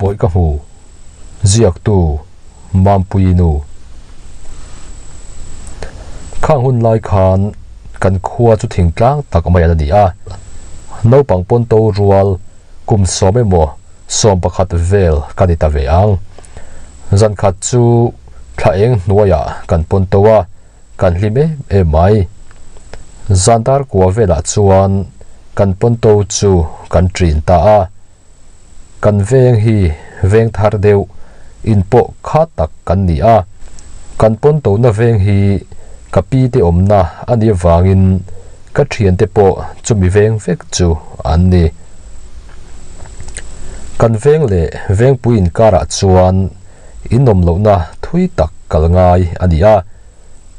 Cowboy ka hmu, ziaktu Mampuii nu. Khang hun lai khan kan khua chu thingtlang tak mai an a ni a, naupang pawn to rual kum sawm emaw 11 vel ka ni ta ve ang. Zan khat chu thla eng hnuaiah kan pawn to a, kan hlim em em mai. Zan dar kua velah chuan kan pawn to chu kan ṭin ta a. Kan veng hi veng thar deuh in pawh kha tak kan ni a. Kan pawn tona veng hi ka pi te awmna a nih avangin ka thiante pawh chumi veng vek chu an ni. Kan veng leh vengpui inkarah chuan inawm lohna thui tak kal ngai a ni a.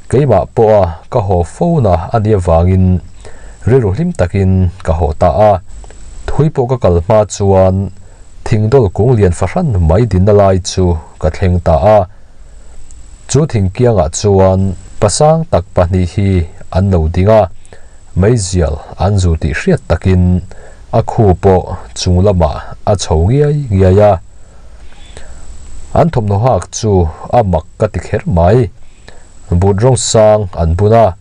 Keimah pawha ka haw fona a nih avangin rilru hlim takin ka haw ta a. Thui pawh ka kal hma chuan thingdawl kung lian fahran mai dinna lai chu ka thleng ta a. Chu thing kiangah chuan pasang tak pahnih hi an lo ding a, meizial an zu tih hriat takin a khu pawh chung lamah a chho ngiai ngiai a. An thawmhnaw hak chu a mak ka ti kher mai. But rawng sang an bun a,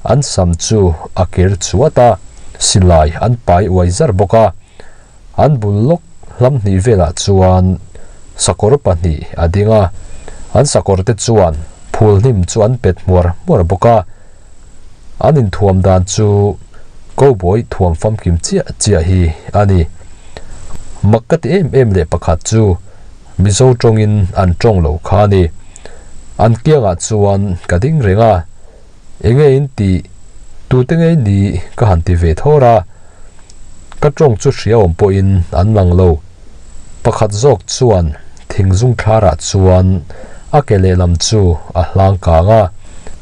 an sam chu a kir chuat a, silai an pai uai zar bawk a. An bul lawk hlam hnih velah chuan sakawr pahnih a ding a, an sakawr te chuan phul hnim chu an pet hmuar hmuar bawk a. An inthuam dan chu cowboy thuam famkim chiah chiah hi a ni. Mak ka ti em em leh pakhat chu Mizo tawngin an tawng lo kha a ni. An kiangah chuan ka ding reng a, enge in tih, tute ngei ni ka han ti ve thawr a. Ka tawng chu hria awm pawhin an lang lo. Pakhat zawk chuan thingzung thlarah chuan a ke lehlam chu a hlang kang a,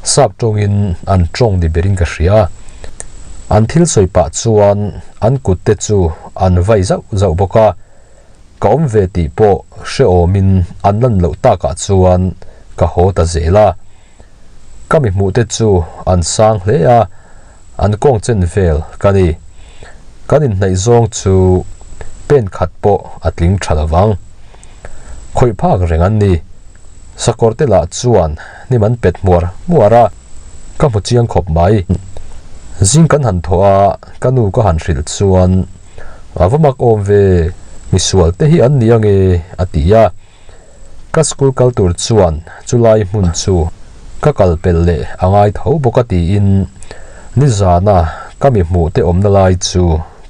sap tawngin an tawng ni berin ka hria. An thil sawi pah chuan an kut te chu an vai zauh zauh bawk a, ka awm ve tih pawh hrehawmin an lan loh takah chuan ka haw ta zel a. Ka mi hmuh te chu an sang hle a, an kawng chen vel ka ni. Kan inhnaih zawng chu pen khat pawh a tling tha lo vang. Khawih phak reng an ni. Sakawr te lah chuan hnim an pet hmuar hmuar a, ka hmu chiang khawp mai. Zing kan han thawh a, ka nu ka han hrilh chuan, A va mak awm ve, misual te hi an ni ange, a ti a. Ka school kal tur chuan chulai hmun chu ka kal pelh leh a ngai tho bawk a tiin nizana ka mi hmuh te awmna lai chu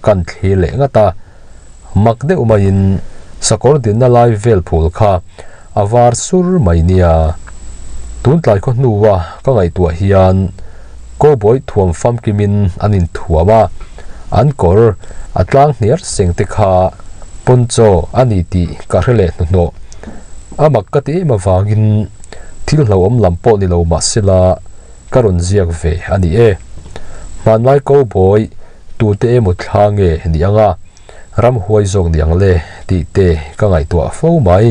kan thlir leh ngat a. Mak deuh maiin sakawr dinna lai vel phul kha a var sur mai nia. Tun tlai khaw hnua ka ngaihtuah hian cowboy thuam famkimin an inthuam a, an kawr a tlang hniar seng te kha poncho a ni tih ka hre leh hnuhnawh. A mak ka ti em avangin thil hlauhawm lam pawh ni lo mahsela ka rawn ziak ve a ni e. Hmanlai cowboy tute emaw thla nge ni anga ramhuai zawk ni ang le tih te ka ngaihtuah fo mai.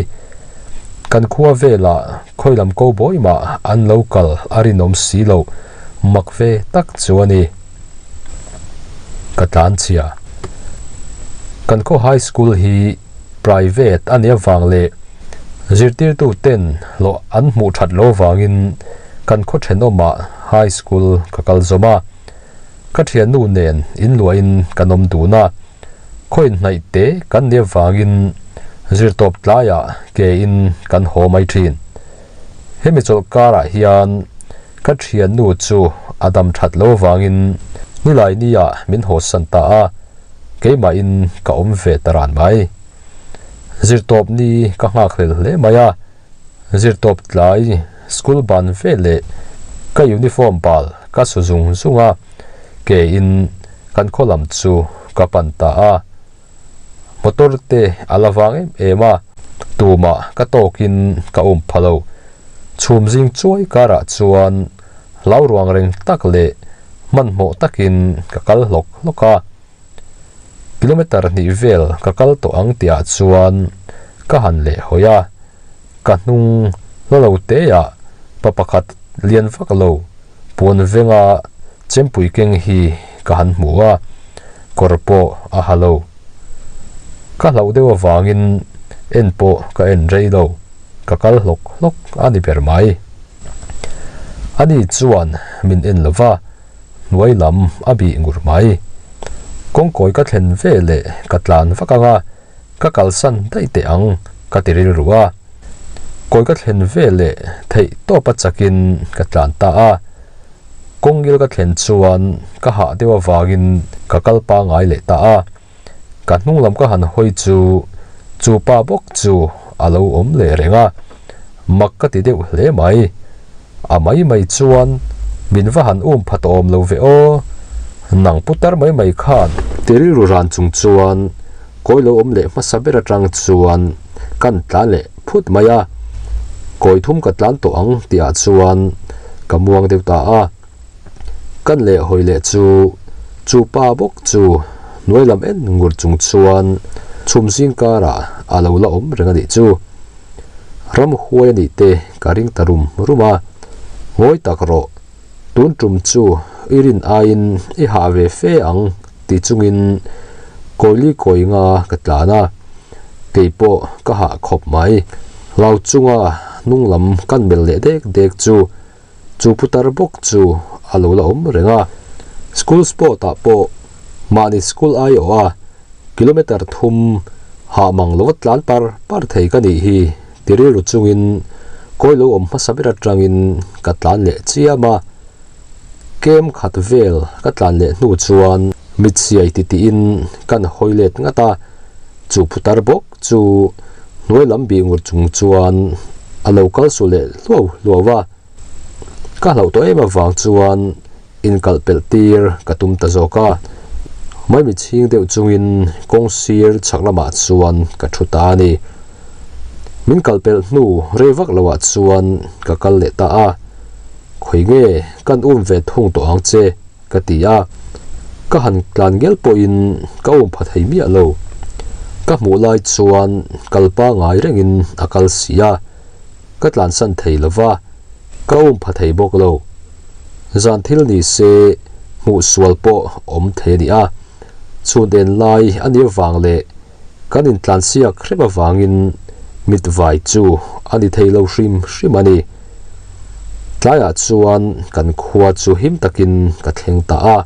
Kan khua velah khawi lam cowboy mah an lo kal a rinawm si loh mak ve tak chu a ni. Ka tlan chhia. Kan khaw high school hi private a nih avang leh zirtirtu ten hlawh an hmuh that lo vangin kan khaw thenawmah high school ka kal zawm a. Ka thiannu nen inluahin kan awm dun a, khaw inhnaih te kan nih avangin zirtawp tlaiah ke in kan haw mai thin. Hemi chawlh karah hian ka thiannu chu a dam that lo vangin nilai nia min hawsan ta a, keimahin ka awm ve ta ran mai. Zirtawp ni ka nghak hlel hle mai a, zirtawp tlai school ban ve leh ka uniform bal ka su zung zung a, ke in kan khaw lam chu ka pan ta a. Motor te a la vang em em a, tumah ka tawkin ka um pha lo. Chhum zing chuai karah chuan hlau ruang reng tak leh hmanhmawh takin ka kal hlawk hlawk a. Kilometer hnih vel ka kal tawh ang tihah chuan ka han leh hawi a, ka hnung hla lo teah pa pakhat lian vak lo puan venga chempui keng hi ka han hmu a, kawr pawh a ha lo. Ka hlauh deuh avangin En pawh ka en rei lo, ka kal hlawk hlawk a ni ber mai. Ani chuan min en lo va, hnuai lam a bih ngur mai. Kawngkawi ka thlen ve leh ka tlan vak ang a, ka kalsan daih teh ang ka ti rilru a. Kawi ka thlen ve leh theih tawpa chakin ka tlan ta a. Kawngil ka thlen chuan ka hah deuh avangin ka kal pangai leh ta a. Ka hnung lam ka han hawi chu chu pa bawk chu a lo awm leh reng a, mak ka ti deuh hle mai. A mai mai chuan min va han um phat awm lo ve aw, nang putar mai mai khan. Ti rilru ran chung chuan kawi lo awm leh hmasa ber atang chuan kan tlan leh phut mai a, kawi thum ka tlan tawh ang tihah chuan ka muang deuh ta a. Kan leh hawi leh chu chu pa bawk chu hnuai lam en ngur chung chuan chhum zing karah a lo la awm reng a nih chu. Ram huai a nih te ka ring ta rum rum a, ngawi tak rawh, tun tum chu i rin aiin i hah ve fe ang ti chungin kawili kawi nga ka tlan a, kei pawh ka hah khawp mai. Hlau chunga hnung lam kan melh leh dek dek chu Chu putar bawk chu a lo la awm reng a, school sport ah pawh mahni school aiawh a kilometer thum hah mang lo va tlan par par thei ka nih hi ti rilru chungin kawi lo awm hmasa ber atangin ka tlan leh chiam a, kem khat vel ka tlan leh hnu chuan mitsiai titiin kan hawi let ngat a, chu putar bawk chu hnuai lam bih ngur chung chuan a lo kal su leh hluau hluau a, ka hlauh tawh em avang chuan inkalh pelh tir ka tum ta zawk a, maimi chhing deuh chungin kawng sir chhak lamah chuan ka thu ta a ni. Min kalh pelh hnu rei vak loah chuan ka kal leh ta a, khawi nge kan um ve thung tawh ang che? Ka ti a, ka han tlan ngel pawhin ka um pha thei miah lo. Ka hmuh lai chuan kal pangai rengin a kal si a, ka tlansan thei lo va, ka um pha thei bawk lo. Zan thil ni se hmuh sual pawh awm thei a ni a, chhun en lai a nih avang leh kan intlansiak hrep avangin mit vai chu a ni thei lo hrim hrim a ni. Tlaiah chuan kan khua chu him takin ka thleng ta a,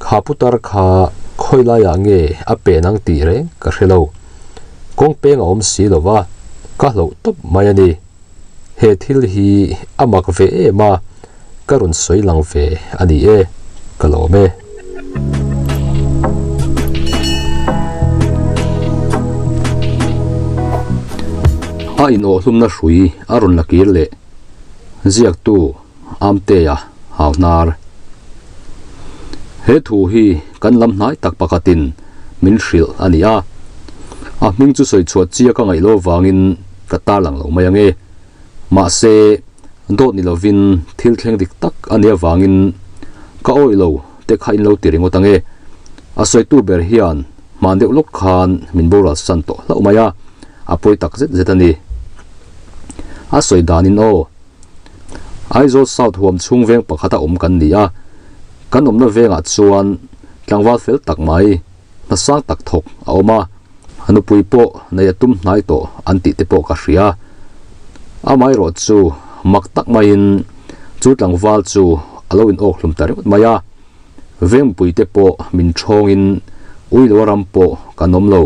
kha putar kha khawi laiah nge a pen ang tih reng ka hre lo. Kawng peng a awm si lo va, ka hlauh tawp mai a ni. He thil hi a mak ve em a, ka rawn sawi lang ve a ni e, ka lawm e. A inawhhlumna hrui a rawn la kir leh ziaktu Amtea Hauhnar. He thu hi kan lam hnai tak pakhatin min hrilh a ni a, a hming chu sawi chhuah chiak a ngaih lo vangin ka tarlang lo mai ange. Mahse, dawt ni lovin thil thleng dik tak a nih avangin ka awih lo te kha in lo ti ringawt ange. A sawitu ber hian hman deuh lawk khan min boral san tawh hlauh mai a, a pawi tak zet zet a ni. A sawi danin aw. Aizawl South huam chhung veng pakhata awm kan ni a, kan awmna vengah chuan tlangval fel tak mai, hna sang tak thawk a awm a, a nupui pawh nei a tum hnai tawh an tih te pawh ka hria. Amaherawh chu mak tak maiin chu tlangval chu a lo in awk hlum ta ringawt mai a, vengpui te pawh min thawngin ui lo a ram pawh kan awm lo.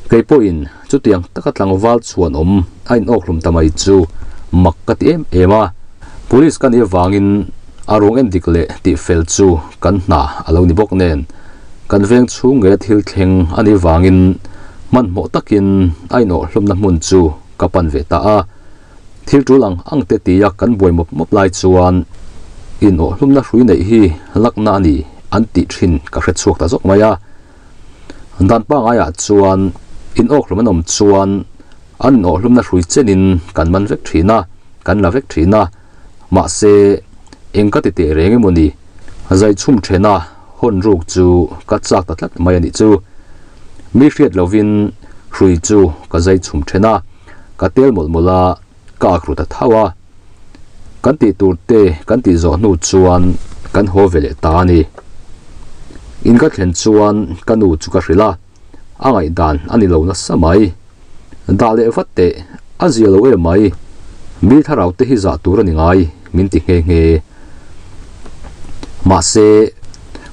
Kei pawhin chutiang taka tlangval chhuan awm a in awk hlum ta mai chu mak ka ti em em a, police ka nih avangin a ruang en dik leh tih fel chu kan hna a lo ni bawk nen, kan veng chhung ngeia thil thleng a nih vangin hmanhmawh takin a inawhhlumna hmun chu ka pan ve ta a. Thil tul ang ang te tia kan buai mawp mawp lai chuan inawhhlumna hrui neih hi lakna a ni an tih thin ka hre chhuak ta zawk mai a. Dan pangaiah chuan inawkhlum an awm chuan an inawhhlumna hrui chenin kan man vek thin a, kan la vek thin a. Mahse, eng ka ti teh reng emaw ni? Zai chhum thena hawn ruk chu ka chak ta tlat mai a nih chu. Mi hriat lovin hrui chu ka zai chhum then a, ka tel mawlh mawlh a, ka ak ru ta thau a. Kan tih tur te kan tih zawh hnu chuan kan haw ve leh ta a ni. In ka thlen chuan ka nu chu ka hrilh a, a ngaihdan a ni lo nasa mai. Dah leh vat teh, a zia lo em mai. Mi thlarau te hi zah tur a ni ngai, min ti nghe nghe. Mahse,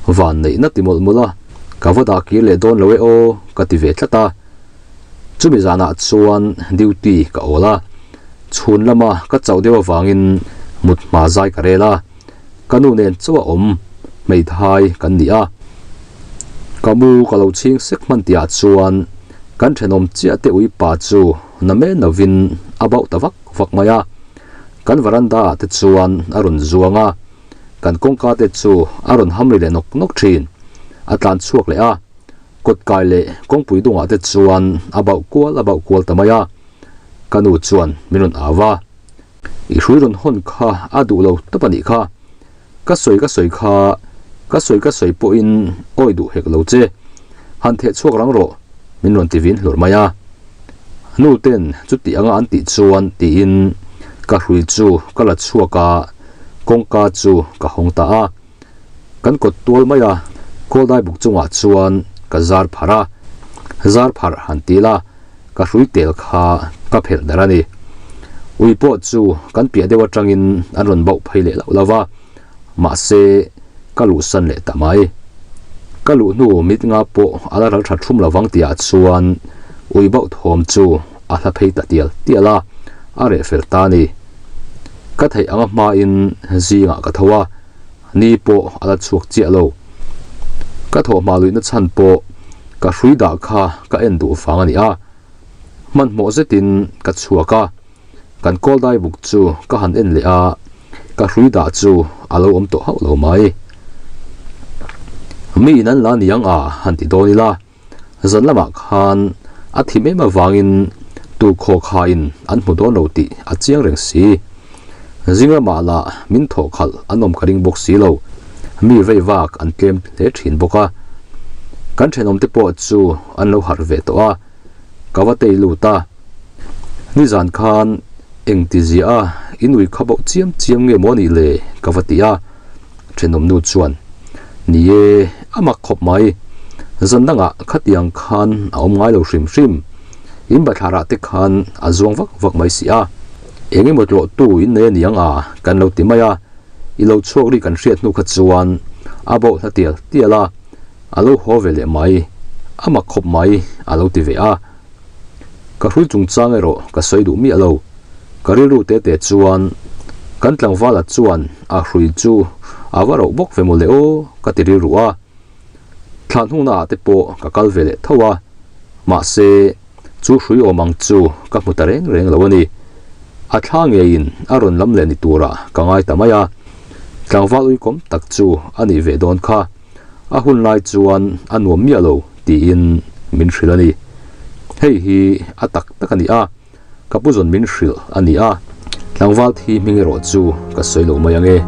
van neihna ti mawlh mawlh a, ka va dah kir leh dawn lo e aw, ka ti ve tlat a. Chumi zanah chuan duty ka awl a, chhun lama ka chauh deuh avangin mut hma zai ka rel a. Ka nu nen chauh a awm, hmeithai kan ni a. Ka mu ka lo chhing sek hman tihah chuan kan thenawm chiah te ui pa chu na men lovin a bauh ta vak vak mai a. Kan varanda ah te chuan a rawn zuang a, kan kawngka te chu a rawn ham ri leh nawk nawk thin. A tlan chhuak leh a, kawt kai leh kawngpui dungah te chuan a bauh kual a bauh kual ta mai a. Ka nu chuan min rawn au a. I hrui rawn hawn kha a duh lo tawp a nih kha. Ka sawi ka sawi kha, ka sawi ka sawi pawhin awi duh hek lo che. Han theh chhuak rang rawh, min rawn ti vin hlur mai a. Nu ten chuti anga an tih chuan tiin ka hrui chu ka la chhuak a, kawngka chu ka hawng ta a. Kan kawt tual mai a, kawldai buk chungah chuan ka zar pharh a, zar pharh han ti la, ka hrui tel kha ka phelh der a ni. Ui pawh chu kan piah deuh atangin an rawn bauh phei leh loh lo va, mahse ka luhsan leh ta mai. Ka luh hnu mit nga pawh a la ral tha thum lovang tihah chuan ui bauh thawm chu a hla phei ta tial tial a, a reh fel ta a ni. Ka theih anga hmain zingah ka tho a, ni pawh a la chhuak chiah lo. Ka thawhhma luihna chhan pawh ka hrui dah kha ka en duh vang a ni a, hmanhmawh zetin ka chhuak a, kan kawl dai buk chu ka han en leh a, ka hrui dah chu a lo awm tawh hauh lo mai. Mi in an la niang a han ti dawn ila. Zan lamah khan a thim em avangin tu khaw khain an hmu dawn lo tih a chiang reng si. Zing lamah lah min thawh khalh an awm ka ring bawk si lo. Mi vei vak an tlem hle thin bawk a. Kan thenawmte pawh chu an lo harh ve tawh a, ka va tei lut a. Nizan khan engti ziah a inui kha bauh chiam chiam nge maw nih le ka va ti a. Thenawmnu chuan, Ni e, a mak khawp mai. Zan dangah khatiang khan a awm ngai lo hrim hrim. In bathlarah te khan a zuang vak vak mai si a. Eng emaw tlawhtu in nei a niang a, kan lo ti mai a. I lo chhuak ri kan hriat hnu kha chuan a bauh hla tial tial a, a lo haw ve leh mai. A mak khawp mai, a lo ti ve a. Ka hrui chungchang erawh ka sawi duh miah lo. Ka rilru te te chuan kan tlangvala chuan a hrui chu a va roh bawk ve mawle aw ka ti rilru a. Thlan hnungna ah te pawh ka kal ve leh tho a, mahse chu hrui awm ang chu ka hmu ta reng reng lo a ni. A thla ngeiin a rawn lam leh ni turah ka ngai ta mai a, tlangval uikawm tak chu a nih ve dawn kha. A hun lai chuan a nuam miah lo tiin min hrilh a ni. Hei hi a tak tak a ni a. Ka pu zawn min hrilh a ni a, tlangval thi hming erawh chu ka sawi lo mai ang e.